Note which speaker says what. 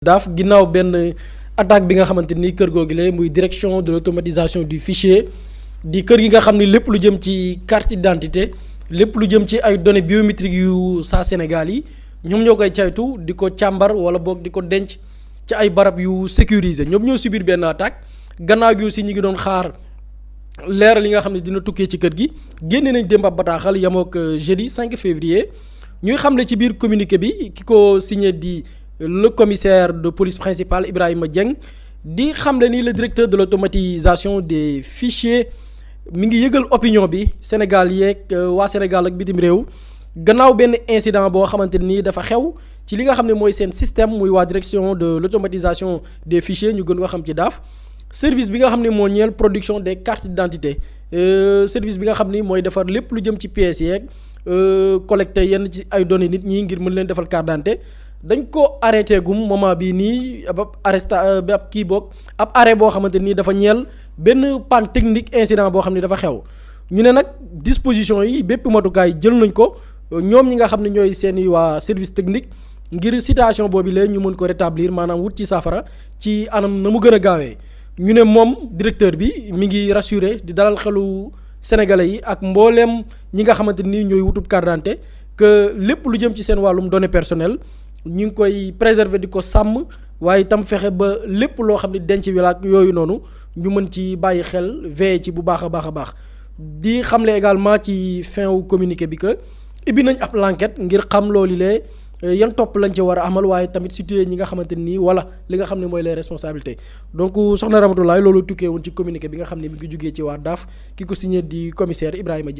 Speaker 1: daaf ginnaaw benn attaque bi nga xamante ni kër googile muy direction de l'automatisation du fichier di kër gi nga xam ni lépp lu jëm ci carte d'identité lépp lu jëm ci ay données biométriques yu saa Sénégal yi ñoom ñoo koy caytu di ko càmbar wala boog di ko denc ci ay barab yu sécurisé ñoom ñoo subir benn attaque gannaaw gi aussi ñu ngi doon xaar leeral li nga xam ne dina tukkee ci kër gi génne nañ démb ab bataaxal yamook jeudi 5 février ñuy xamle ci biir communiqué bi ki ko signé di le commissaire de police principal Ibrahima Dieng di xamle ni le directeur de l'automatisation des fichiers mi ngi yëgal opinion bi Sénégal yeeg waa Sénégal ak bitim réew gannaaw benn incident boo xamante ni dafa xew ci li nga xam ne mooy seen système muy waa direction de l'automatisation des fichiers ñu gën ko xam ci daaf service bi nga xam ne moo ñeel production des cartes d'identité service bi nga xam ni mooy defar lépp lu jëm ci pièces yeeg collecté yenn ci ay données nit ñi ngir mën leen defal carte d'identité dañ ko arrêté gum moment bii nii ab arrêt boo xamante nii dafa ñeel benn panne technique incident boo xam ne dafa xew ñu ne nag disposition yi bépp matukaay jël nañ ko ñoom ñi nga xam ne ñooy seeni waa service technique ngir situation boobu la ñu mën ko rétablir maanaam wut ci saafara ci anam na mu gën a gaawee ñu ne moom directeur bi mi ngi rassuré di dalal xelu sénégalais yi ak mbooleem ñi nga xamante ni ñooy wutub carte d'identité que lépp lu jëm ci seen wàllum données personnelles ñu ngi koy préserver di ko sàmm waaye itam fexe ba lépp loo xam ne denc wi la ak yooyu noonu ñu mën ci bàyyi xel veiller ci bu baax a baax a baax di xamle également ci fin wu communiqué bi que ibbi nañ ab l'enquête ngir xam loolu lee yan topp lañ ci war a amal waaye tamit situé ñi nga xamante nii wala li nga xam ne mooy les responsabilités donc soxna Ramatoulaye loolu tukkee woon ci communiqué bi nga xam ne mi ngi jugee ci waa DAF ki ko signé di commissaire Ibrahima Dieng